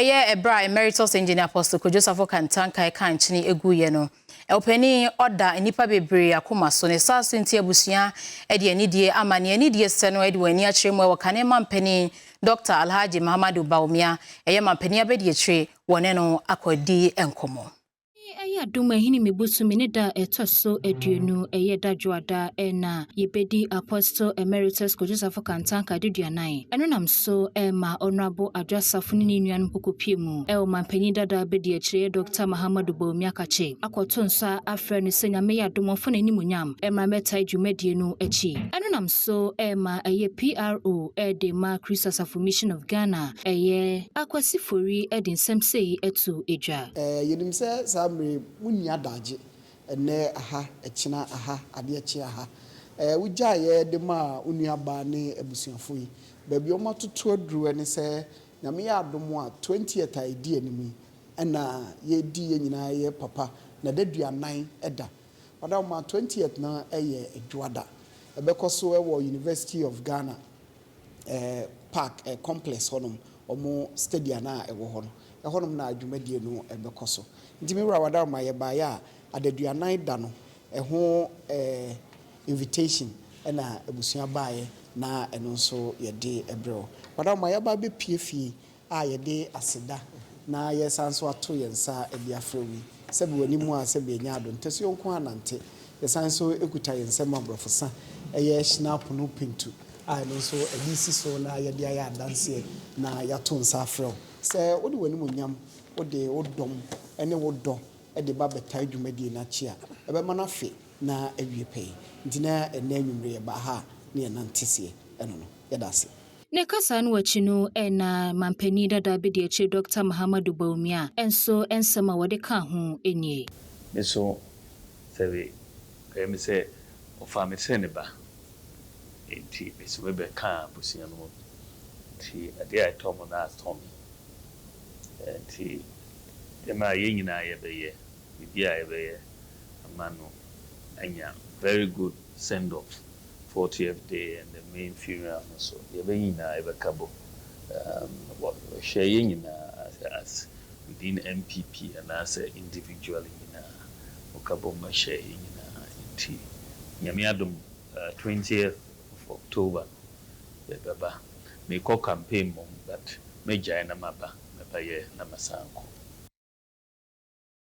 Ɛyɛ ɛberɛ a Emeritus Engineer Apostle Kwadwo Safo Kantanka ɛka nkyene eguiɛ no. Ɔpanin ɔda nnipa bebree akoma so. Ne saa so nti abusua de anidie ama ne anidie sɛ no de wɔn ani akyerɛ mu ɛwɔ kane mampanin Dr. Alhaji Mahamudu Bawumia, ɛyɛ mampanin abadiakyire, wɔne no akɔdi nkɔmmɔ. Ɛyɛ adom ahini me bosome ne da ɛtɔ so 20, ɛyɛ da dwoada, ɛna yɛbɛdi Apostle Emeritus Kwadwo Safo Kantanka adeduanan. Ɛno nam so ɛma Honorable Adwoa Safo ne ne nuanom kɔkɔpie mu ɛwɔ mampanyin dada bɛdi akyire, Dr. Mahamudu Bawumia Kakye, akɔto nsa afrɛ no sɛ Nyame yɛ adom ɔmfa n'animonyam ɛma mɛtae dwumadie no akyi. Ɛno nam so ɛma ɛyɛ PRO ɛde ma Christ Asafo Mission of Ghana, ɛyɛ Akwasi Fori, ɛde nsɛm sei ɛto edwa. Yɛnim sɛ saa mmerɛ mu adagye ɛnɛ aha, ɛkyena aha, adeɛ kye aha, wogyaeɛ de ma wo nuabaa ne abusuafo yi, baabi ɔmo atoto aduru ne sɛ Nyame yɛ adom a 20th a ɛdi anim yi ɛna yɛdi yɛn nyinaa yɛ papa na da 40 ɛda wada ɔma 20th no ɛyɛ adwoada. Ɛbɛkɔ so ɛwɔ University of Ghana park complex hɔnom, ɔmo stadium a ɛwɔ hɔ no, ɛhɔnom na dwumadie no ɛbɛkɔ so. Nti me wura wada ma yɛbaeɛ a adaduanan da no ɛho invitation ɛna abusua baeɛ na ɛno nso yɛde ɛbrɛ wo. Wada ma yɛba bɛpie fie a yɛde aseda na yɛsan so ato yɛn nsa de afrɛ wi sɛbi w'anim a sɛbi ɛnya ado ntɛso nko anante. Yɛsan so ekuta yɛn nsam aborɔfo sa ɛyɛ schnapps no pintu a ɛno nso ɛde si so na yɛde ayɛ adanseɛ na yɛato nsa afrɛ wo sɛ wode w'anim onyam, wode wo dɔm ne wo dɔ de ba bɛtae dwumadie no akyi a ɛbɛma no afe na awie pɛi. Nti na ɛnɛ anwummere yɛba ha a ne yɛnante seɛ ɛno no yɛda ase. Ne kasa no akyi no, ɛna mampanin dada bɛdi akyire Dr. Mahamudu Bawumia nso nsɛm a wɔde ka ho nie. Me so sɛbi ɛyɛ me sɛ ɔfa me sɛ ne ba, nti me so mebɛka abusua no mu, nti adeɛ a ɛtɔ mo no atɔ me. Nti dɛm a yɛn nyinaa yɛbɛyɛ biribi a yɛbɛyɛ ama no anya very good send off, 40th day and the main funeral no so yɛbɛyɛ nyinaa yɛbɛka bɔ wɔhwɛ yɛn nyinaa as within NPP anaasɛ individually nyinaa wɔka bɔ mmɛhyɛ yɛn nyinaa. Nti Nyame adom, 20th of October no yɛbɛba. Mekɔ campaign mom, but mɛgyae na maba mɛbɛyɛ na masan kɔ.